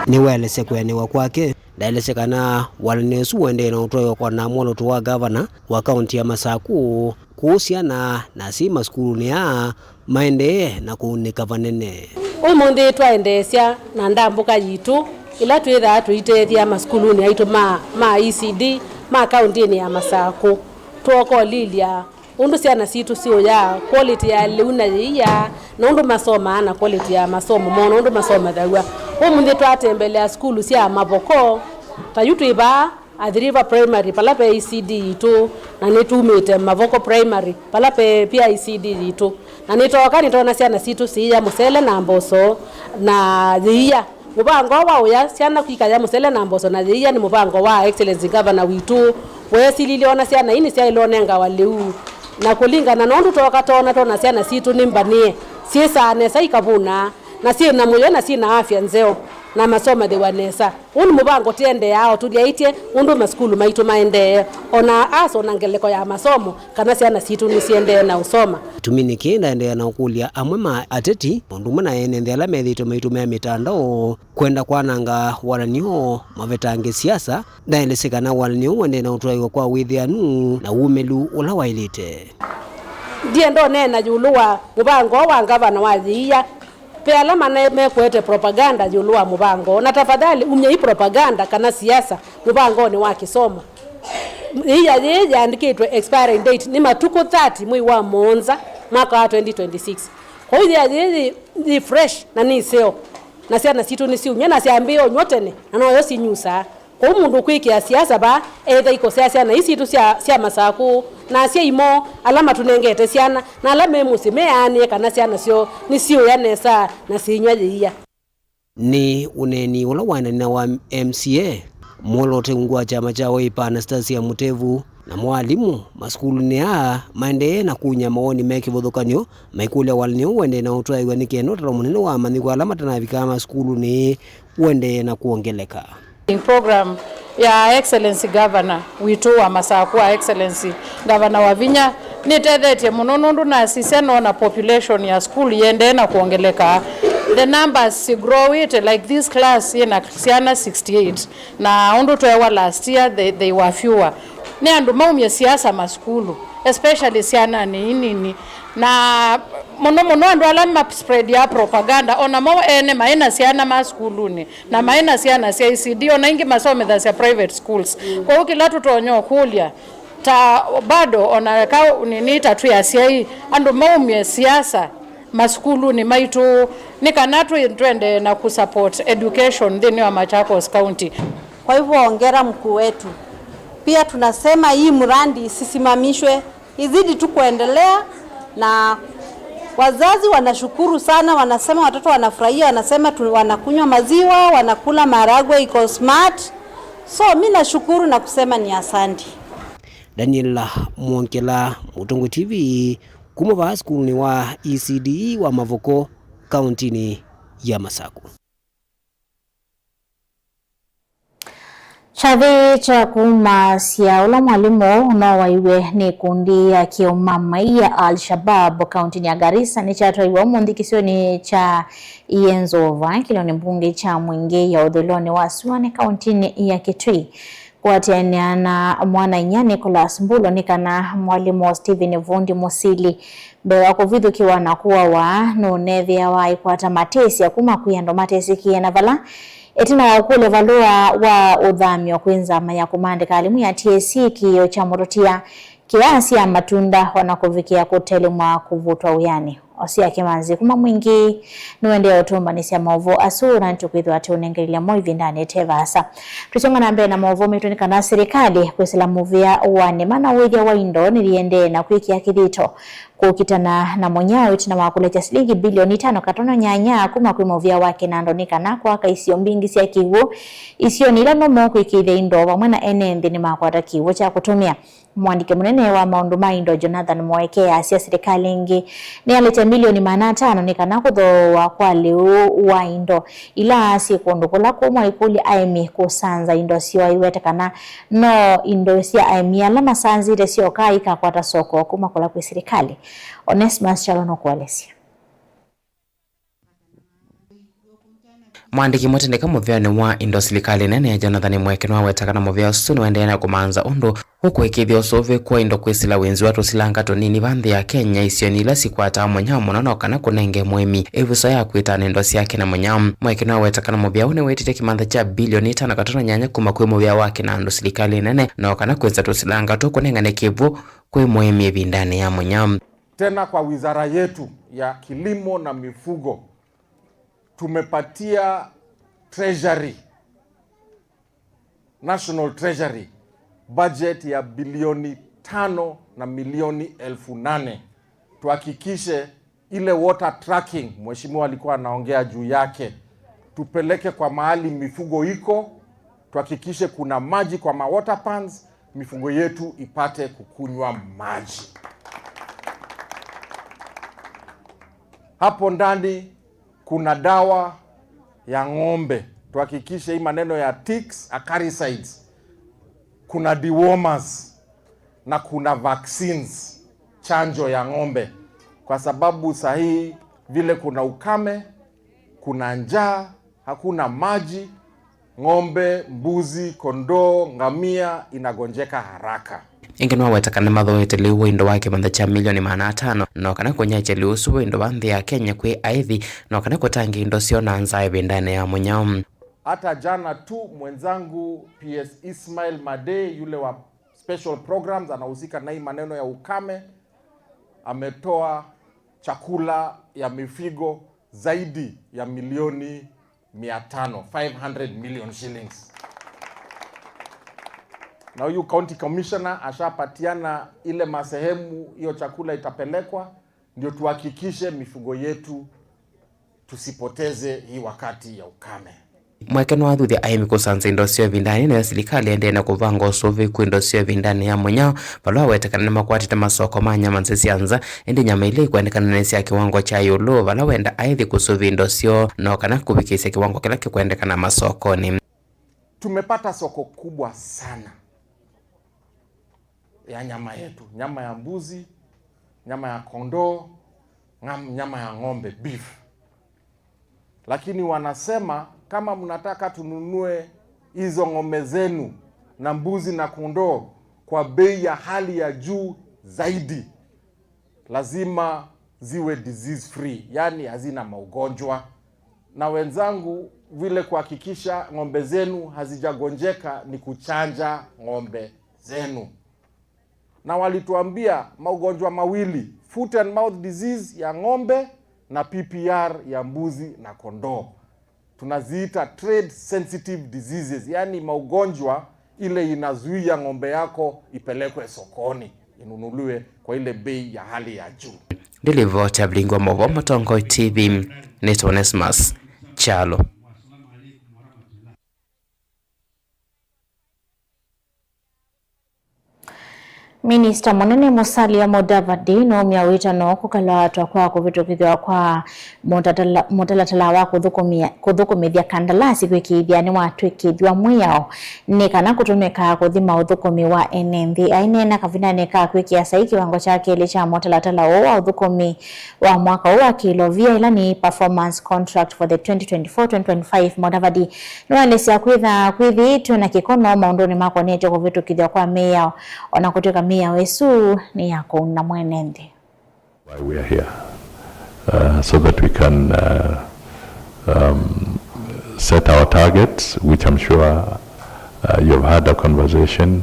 Nĩwaelesya kũeanĩwa kwake, ndaelesya kana walanĩ ũsu ũendee na ũtwaĩwa kwa na mwolooto wa ngavana wa kaũnti ya Masaku, kũũ syana na syĩ masukulunĩ aa maendee na kũunĩka vanene. Ũmũnthĩ twaendeesya na ndambũka yitũ ĩla twĩthaa tũitethya masukulunĩ aitũ ma, ma E C D ma kaũntĩnĩ ya Masakũ. Twokolilya ũndũ syana sitũ siũyaa, quality ya lĩu na yĩia, na ũndũ masomaa na quality ya masomo moo, na ũndũ masomathaw'a. Ũmũnthĩ twatembelea sukulu sya Mavoko, ta yu twĩ vaa Athi River Primary, vala ve E C D yitũ, na nĩtumĩte Mavoko Primary, vala ve pia E C D yitũ. Na nĩtooka nĩtoona syana sitũ siia mũsele na mboso na yĩia. Mũvango wa ũya syana kwikaya mũsele na mboso na yĩia nĩ mũvango wa Excellency Governor witũ. Weesililye ona syana ii nĩsyaĩlwe ũnengawa lĩu. Na kũlingana na ũndũ twoka twoona, twona syana sitũ nĩ mbanĩe, syĩsaa nesa ikavũna, na syĩ na mũyo na syĩ na afya nzeo, na masomathĩwa nesa. Ũũ nĩ mũvango tũendeeaa ũtũlyaĩtye ũndũ masukulu maitũ maendee, ona asa ona ngeleko ya masomo, kana syana sitũ nĩsiendee na ũsoma. Kĩtumi nĩkĩ ndaendeea na ũkũlya amwe ma ateti, o ũndũ ũmwe na ene nthĩ ala methĩĩtwe maitũmĩa mĩtandao kwenda kwananga walany'o mavetange siasa, ndaelesya kana walany'o ũendee na ũtwaĩwa kwa wĩthĩanu na wumĩlu ũla waĩlĩte. Ndienda ũneena ĩũlũ wa mũvango wa ngavana wa yĩia. Ve ala mana mekwete propaganda ĩũlũ wa mũvango, na tafadhali umyai propaganda kana siasa mũvangonĩ wa kĩsomo. Yĩia yĩĩ yaandĩkĩtwe expiring date nĩ matukũ thirty mwei wa mũonza mwaka wa twenty twenty-six. Kwoou yĩia yĩĩ yĩ, yĩ fresh na nĩ ĩseo, na syana sitũ nĩsiumya na syambĩĩa ũnyw'a tene, na noyo sinyusaa. Kwoou mũndũ ũkwĩkĩa siasa vaa, etha ikosea syana ii sitũ sya, sya Masakũ, na asyai moo ala matũnengete syana, na ala me mũsyĩ meanĩe kana syana syoo nĩsiũya nesa na siinyw'a yĩia. Nĩ ũneeni ũla waendana wa M C A, mwoloote ungu wa kyama kya Wiper Anastasia Mutevu, namo alimũ masukulunĩ aa maendee na kunya mawoni me kĩvathũkany'o, maikũlya walany'o ũendee na ũtwaĩwa nĩ kenda ũtalo mũnene wa amanyĩw'a ala matanavika masukulunĩ ũendee na kwongeleka. Program ya Excellency Governor witũ wa Masakũ, wa Excellency Governor Wavinya, nĩtethetye mũno nũndũ nasisya noona population ya school yendee na kwongeleka. The numbers sigrowĩte, like this class yĩna syana sixty-eight, na ũndũ tweewa last year they, they were fewer. Nĩ andũ maumye siasa masukulu, especially syananĩ ii nini, na mũno mũno andũ ala ma spread ya propaganda, o namo ene maĩ na syana ma sukulunĩ, na maĩ na syana sya E C D, o na ingĩ masomethasya private schools. Kwoou kĩla tũtonya ũkũlya, ta bado o na ka nini ta twĩ asyai, andũ maumye siasa masukulunĩ maitũ, nĩ kana twĩ, twende na kũsupport education nthĩnĩ wa Machakos County. Kwa hivyo hongera mkuu wetu. Pia tunasema hii mradi isisimamishwe, izidi tu kuendelea, na wazazi wanashukuru sana, wanasema watoto wanafurahia, wanasema tu, wanakunywa maziwa, wanakula maharagwe iko smart. So, mi nashukuru na kusema ni asante. Daniel Mwongela, Mũtongoi T V, kuma vaa sukulunĩ wa E C D wa Mavoko, kauntinĩ ya Masakũ. Kyathĩ kya kumasya ũla mwalimũ ũũ no waiw'e nĩ ikundi ya kĩũmamai ya Al-Shabab kauntinĩ ya Garissa nĩkyatwaiwe ũmũnthĩ kĩsionĩ kya Ienzova, kĩlonĩ mbunge kya Mwingĩ ya ũthũĩlonĩ wa Suani kauntinĩ ya Kitui. Kũatĩanĩa na mwana-a-inyia Nicholas Mbulo nĩ kana mwalimũ Stephen Vundi Mũsili, mbee wa kũvithũkĩwa na kũawa, nũneethĩawa aikwata matesya kuma kwĩ andũ matesĩkĩe na vala. Ĩtina wa kũkũlya valũa wa ũthamyo kwĩ nzama ya kũmaandĩka alimũ ya T S C kĩĩo kya mũtũtia, kĩaa sya matunda, o na kũvikĩa kũtelemwa kũvutwa wĩanĩ. Osia Kĩmanzi kuma Mwingĩ nĩũendee ũtũmbanĩsya maũvoo asu, na nĩtũkwĩthĩwa tũũnengelelya mo ĩvindanĩ ĩte vaasa. Tũsonga na mbee na maũvoo maitũ nĩ kana silikalĩ kwĩsĩla mũvĩa wa nĩma na ũĩthya wa indo nĩyĩendee na kwĩkĩa kĩthito kũkitana na mũnyao ĩtina wa kũlekya silingi bilioni itano katono nyanya kuma kwĩ mũvĩa wa kĩnandũ nĩ kana kwaka isio mbingĩ sya kĩw'ũ isionĩ ila nomo kwĩkĩĩthya indo vamwe na ene nthĩ nĩmakwata kĩw'ũ kya kũtũmĩa. Mũandĩki mũnene wa maũndũ ma indo Jonathan Moeke asya silikalĩ ĩngĩ nĩyalekya milioni maana atano nĩ kana kũthooa kwa lĩu wa indo ila syĩ kũndũ kũla kũmũ, aikũlya aĩmi kũsanza indo syoo aiweta kana no indo sya aĩmi ala masanzĩte syoka ikakwata soko kuma kũla kwĩ silikalĩ. Onesmus Kyalo nũkũelesya. Mwandĩki mũtindĩka mũveanĩ wa indo silikalĩ nene, Jonathan Mweke, nĩwaweta kana mũvea ũsu nĩwaendeea na kũmantha ũndũ ũkũĩkĩĩthya ũsũvĩku wa indo kwĩsĩla wĩnzi wa tũsilanga tũnini va nthĩ ya Kenya isionĩ ila sikwataa mũnyao mũno, no kana kũnenge mũĩmi ĩvuso ya kwĩtana indo syake na mũnyao. Mweke nĩwaweta kana mũvea ũũ nĩwĩtĩtye kĩmantha kya bilioni itano katono nyanya kuma kwĩ mũvea wake na andũ silikalĩ nene, no kana kwĩsa tũsilanga tũkũnengane kĩw'ũ kwĩ mũĩmi ĩvindanĩ ya mũnyao. Tena kwa wizara yetu ya kilimo na mifugo, tumepatia treasury, National Treasury, budget ya bilioni tano na milioni elfu nane. Tuhakikishe ile water tracking mheshimiwa alikuwa anaongea juu yake, tupeleke kwa mahali mifugo iko, tuhakikishe kuna maji kwa ma water ponds, mifugo yetu ipate kukunywa maji. Hapo ndani kuna dawa ya ng'ombe, tuhakikishe hii maneno ya ticks, acaricides, kuna dewormers na kuna vaccines, chanjo ya ng'ombe, kwa sababu saa hii vile kuna ukame, kuna njaa, hakuna maji, ng'ombe, mbuzi, kondoo, ngamia inagonjeka haraka. Ĩngĩ nĩwaweta kana nĩmathooete lĩu wa indo wa kĩmantha kya milioni maana atano, no kana kũnyaĩĩkya lĩu ũsu wa indo wa nthĩ ya Kenya kwĩ aĩthi, no kana kũtangĩĩa indo syoo na nzaa ĩvindanĩ ya mũnyao. Hata jana tu mwenzangu P S Ismail Made, yule wa special programs anahusika na hii maneno ya ukame, ametoa chakula ya mifugo zaidi ya milioni mia tano, five hundred million shillings. Na huyu county commissioner ashapatiana ile masehemu hiyo chakula itapelekwa, ndio tuhakikishe mifugo yetu tusipoteze hii wakati ya ukame. Mweke nĩwathuthya aĩmi kũsanza indo syoo ĩvindanĩ, nayo silikalĩ ĩendee na kũvanga ũsũvĩku indo syoo ĩvindanĩ ya mũnyao, vala waweta kana nĩmakwatĩte masoko ma nyama nzĩ sya nza, ĩndĩ nyama ila ikwendekana nĩ sya kĩwango kya ĩũlũ, vala wenda aĩthi kũsũvĩa indo syoo, no kana kũvikĩĩsya kĩwango kĩla kĩkwendekana masokonĩ. Tumepata soko kubwa sana ya nyama yetu, nyama ya mbuzi, nyama ya kondoo, ngam-, nyama ya ng'ombe, beef. Lakini wanasema kama mnataka tununue hizo ng'ombe zenu na mbuzi na kondoo kwa bei ya hali ya juu zaidi, lazima ziwe disease free, yaani hazina maugonjwa. Na wenzangu, vile kuhakikisha ng'ombe zenu hazijagonjeka ni kuchanja ng'ombe zenu. Na walituambia maugonjwa mawili, foot and mouth disease ya ng'ombe na P P R ya mbuzi na kondoo. Tunaziita trade sensitive diseases, yaani maugonjwa ile inazuia ng'ombe yako ipelekwe sokoni, inunuliwe kwa ile bei ya hali ya juu. Ndilivoti ya Vilingi wa Mauvoo, Mũtongoi T V, nĩtawa Onesmus Kyalo. Minista mũnene Musalia Mudavadi nũumya wĩtano kũkala atwa kwa kũvĩtũkĩthw'a kwa mũtatala-, mũtalatala wa kũthũkũmĩa-, kũthũkũmĩthya kandalasi kwĩkĩĩthya nĩwatw'ĩkĩthw'a mwĩao nĩ kana kũtũmĩka kũthima ũthũkũmi wa ene nthĩ. Aineena kavindanĩ ka kwĩkĩa saii kĩwango kya kelĩ kya mũtalatala ũũ wa ũthũkũmi wa mwaka ũũ wa kĩlovia, ĩla nĩ performance contract for the twenty twenty-four twenty twenty-five, Mudavadi nĩwaelesya kwĩtha kwĩthĩĩtwe na kĩkono maũndũnĩ makonetye kũvĩtũkĩthw'a kwa mĩao, o na kũtw'ĩka mĩao ĩsu nĩ ya kũuna mwene nthĩ. Why we are here, uh, so that we can, uh, um, set our targets, which I'm sure, uh, you have had a conversation,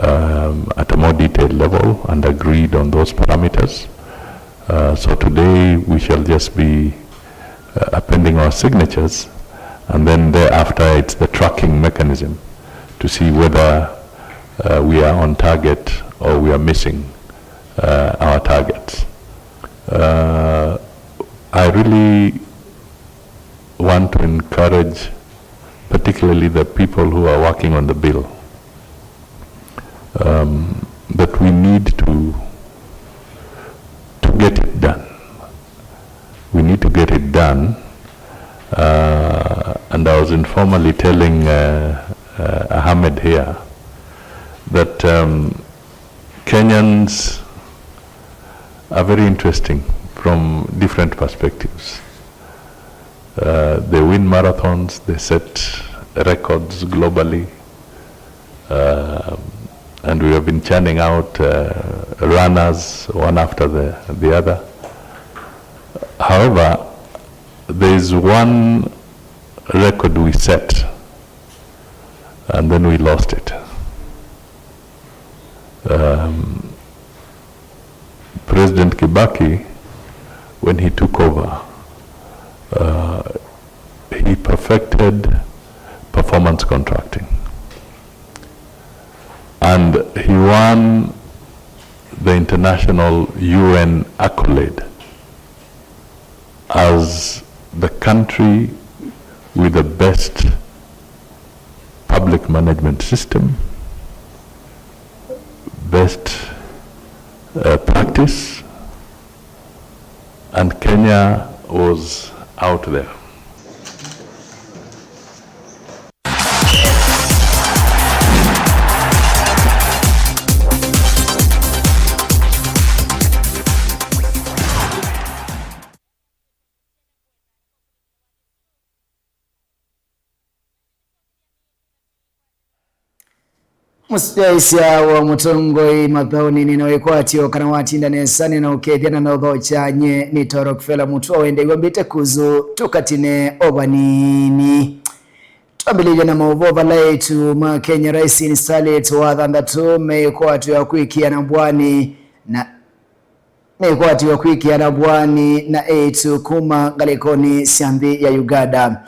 um, at a more detailed level and agreed on those parameters. Uh, so today we shall just be, uh, appending our signatures, and then thereafter it's the tracking mechanism to see whether, uh, we are on target or we are missing, uh, our targets. Uh, I really want to encourage particularly the people who are working on the bill, um, that we need to, to get it done. We need to get it done. Uh, and I was informally telling, uh, uh, Ahmed here that, um, Kenyans are very interesting from different perspectives. Uh, they win marathons, they set records globally, uh, and we have been churning out uh, runners one after the, the other. However, there is one record we set, and then we lost it. Um, President Kibaki, when he took over, uh, he perfected performance contracting. And he won the international U N accolade as the country with the best public management system, best uh, practice, and Kenya was out there. Mũsyaĩĩsya wa mũtongoi mathaũnĩ nĩ na wĩkwatyo kana watinda nesa nĩ na ũkethya na nothokya nye nĩ Toro Kufela Mũtua wendeew'a mbĩte kuzu tũkatine o vanini. Twambĩlĩlye na maũvoo vala eĩtu ma Kenya Rising Starlets wa thanthatũ meĩkwatyo ya kwĩkĩana mbwanĩ na mekwatiwa kwĩkĩana mbwanĩ na eĩtu kuma ngalĩkonĩ sya nthĩ ya Uganda.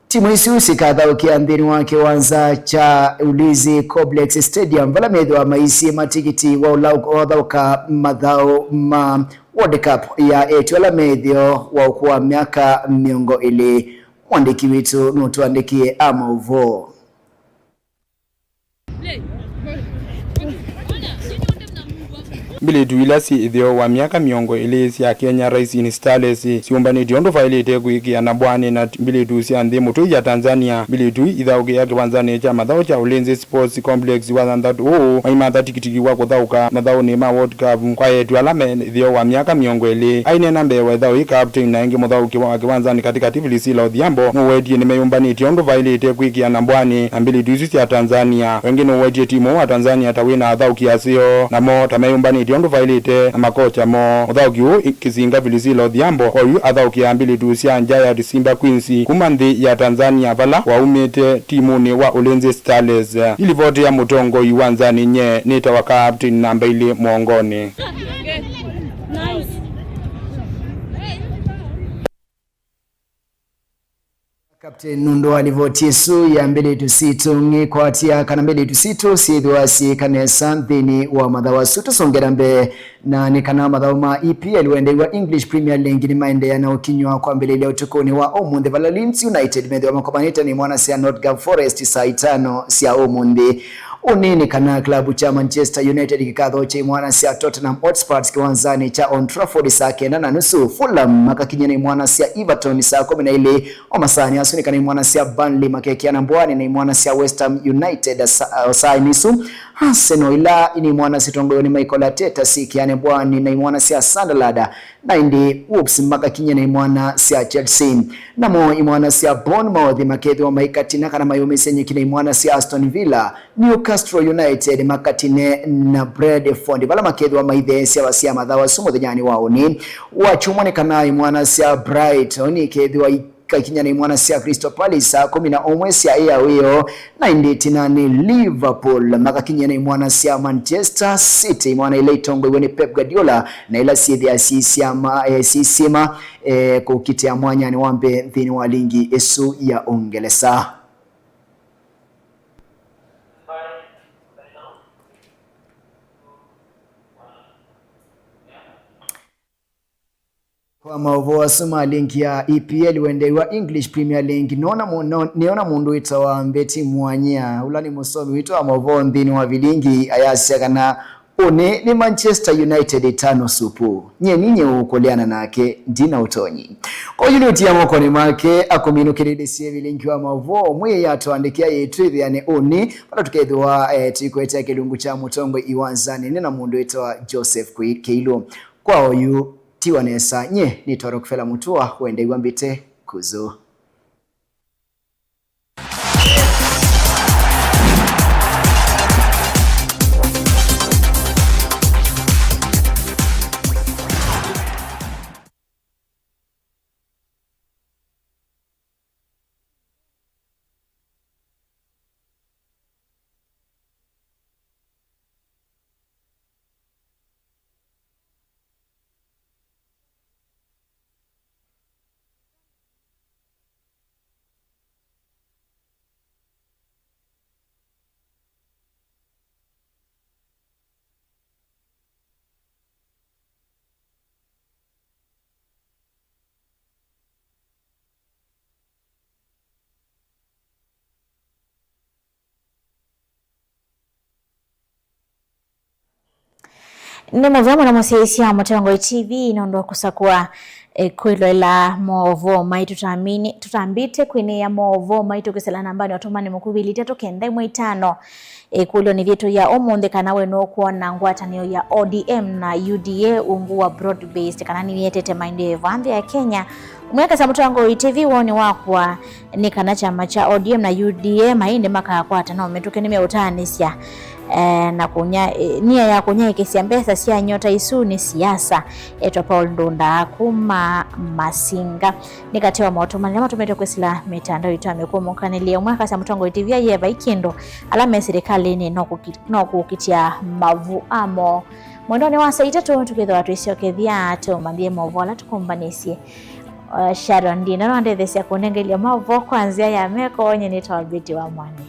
Timu isu sikathaũkĩa nthĩnĩ wa kĩwanza kya Ulinzi Complex Stadium, vala methĩwa maisye matikiti wa ũla ũthaũka mathaũ ma World Cup ya eĩtu ala methĩo wa ũkũũ wa myaka mĩongo ĩlĩ. Mwandĩki witũ nũtũandĩkĩe a maũvoo. Mbĩlĩtu ila syĩ ĩtheo wa myaka mĩongo ĩlĩ sya Kenya Rising Starlets syũmbanĩtye ũndũ vaĩlĩte kwĩkĩana mbwanĩ na mbĩlĩtu sya nthĩ mũtũi ya Tanzania. Mbĩlĩtu ithaũkĩa kĩwanzanĩ kya mathaũ kya Ulinzi Sports Complex wa thanthatũ ũũ maimatha tikitiki wa kũthaũka mathaũnĩ ma World Cup kwa eĩtu ala me ĩtheo wa myaka mĩongo ĩlĩ. Aineena mbee wa ĩthaũ yĩ captain na ĩngĩ mũthaũki wa kĩwanzanĩ katĩkatĩ Philisila Odhiambo nũwetie nĩmeyũmbanĩtye ũndũ vaĩlĩte kwĩkĩana mbwanĩ na mbĩlĩtu isu sya Tanzania. Wengĩ nũwetie timu wa Tanzania ta wĩna athaũki aseo, namo ta meyũmbanĩtye ũndũ vaĩlĩte na makocha moo. Mũthaũki ũũ Kĩsinga Philisila Odhiambo oyu athaũkĩaa mbĩlĩtu sya Giant Simba Queens kuma nthĩ ya Tanzania vala waumĩte timunĩ wa Ulinzi Starlets. Ilivoti ya mũtongoi wa nzanĩ nye nĩtawa Captain namba ilĩ mũongonĩ. Captain, nũndũ wa livoti ĩsu ya mbĩlĩtu sitũ, ngĩkwatya kana mbĩlĩtu sitũ syĩthĩwa syĩka nesa nthĩnĩ wa mathaũ asu. Tũsongera mbee na nĩ kana mathaũ ma E P L wendeew'a English Premier League nĩmaendeea na ũkinywa kwambĩlĩlya ũtukũnĩ wa ũmũnthĩ, vala Leeds United methĩwa makomanĩte na imwana sya Nottingham Forest saa itano sya ũmũnthĩ. Ũnĩ nĩ kana kĩlavu kya Manchester United kĩkathokya imwana sya Tottenham Hotspurs kĩwanzanĩ kya Old Trafford saa kenda na nusu. Fulham makakinya na imwana sya Everton saa kũmi na ilĩ. O masaanĩ asu nĩ kana imwana sya Burnley makekĩana mbwanĩ na imwana sya West Ham United sa-, o saanĩ isu. Arsenal, ila nĩ imwana sitongoew'e nĩ Mikel Arteta, syĩkĩane mbwanĩ na imwana sya Sunderland, na ĩndĩ Wolves makakinya na imwana sya Chelsea. Namo imwana sya Bournemouth makethĩwa maikatina kana mayũmĩsya nyeki na imwana sya Aston Villa. Newcastle United makatine na Brentford, vala makethĩwa maitheesya vasya mathaũ asu mũthenyanĩ wa ũnĩ wa kyumwa. Nĩ kana imwana sya Brighton ikethĩwa ikakinya na imwana sya Crystal Palace saa kũmi na ũmwe sya ĩao ĩyo, na ĩndĩ ĩtina nĩ Liverpool makakinya na imwana sya Manchester City, imwana ila itongoiwe nĩ Pep Guardiola, na ila syĩthĩa syĩsyama, eh, syĩsyĩma, eh, kũkitĩa mwanyanĩ wa mbee nthĩnĩ wa lingi ĩsu ya Ũngelesa. Kwa maũvoo asu ma link ya E P L, wendeew'a English Premier League, nĩona mu-, no-, nĩona mũndũ wĩtawa Mbeti Mwanyia, ũla nĩ mũsomi witũ wa maũvoo nthĩnĩ wa vilingi, ayasya kana ũnĩ nĩ Manchester United ĩtano supu. Nyie ninyie ũkũleana nake, ndina ũtonyi. Kwa yu nĩũtia mokonĩ make, akũminũkĩlĩlĩsye vilingi wa maũvoo, mwĩĩ yatũandĩkĩa yĩtwĩthĩane ũnĩ, vala tũkethĩwa, eh, tũikwete kĩlungu kya mũtongoi iwanzanĩ, nĩ na mũndũ wĩtawa Joseph Kwĩ-, Kĩilũ. Kwa oyu, tiwa nesa, nyie nĩtawa Rockefeller Mutua, wendeew'a mbĩte Kuzu. Nĩ mũvea mũno mũsyaĩĩsya Mũtongoi T V nũndũ wa kũsakũa, eh, kwĩloela maũvoo maitũ. Tũtamini-, tũtambĩte kwĩnĩĩa maũvoo maitũ kwĩsĩla nambanĩ ya ũtũmani mũkuvĩ ilĩ itatũ kenda ĩmwe itano. Ĩkũlyo nĩ yitũ ya ũmũnthĩ kana we nũkwona ngwatanĩo ya O D M na U D A ungu wa broad based kana nĩyĩetete maendeeo ĩva nthĩ ya Kenya? Mwekasya Mũtongoi T V woni wakwa nĩ kana kyama kya O D M na U D A maĩndĩ makakwatana o mĩtũkĩ nĩmeũtaanĩsya, eh, na kũnya, eh, nia ya kũnyaĩĩkĩsya mbesa sya nyota isu nĩ siasa. Etwa Paul Ndunda kuma Masinga. Nĩ katĩ wa maũtũmani ala matũmĩtwe kwĩsĩla mĩtandao itũ ya mĩkũmũkanĩlye. Ũmwe akasya Mũtongoi T V aiye vai kĩndũ, ala me silikalĩnĩ no kũki-, no kũkitya mavu amo. Mwendonĩ wa saa itatũ tũkĩthĩwa twĩsyokethya tũmanyie maũvoo ala tũkũmbanĩsye. Uh, Sharon Ndinda no andetheesya kũnengelya maũvoo kwa nzĩa ya meko, nye nĩtawa Betty wa Mwanĩ.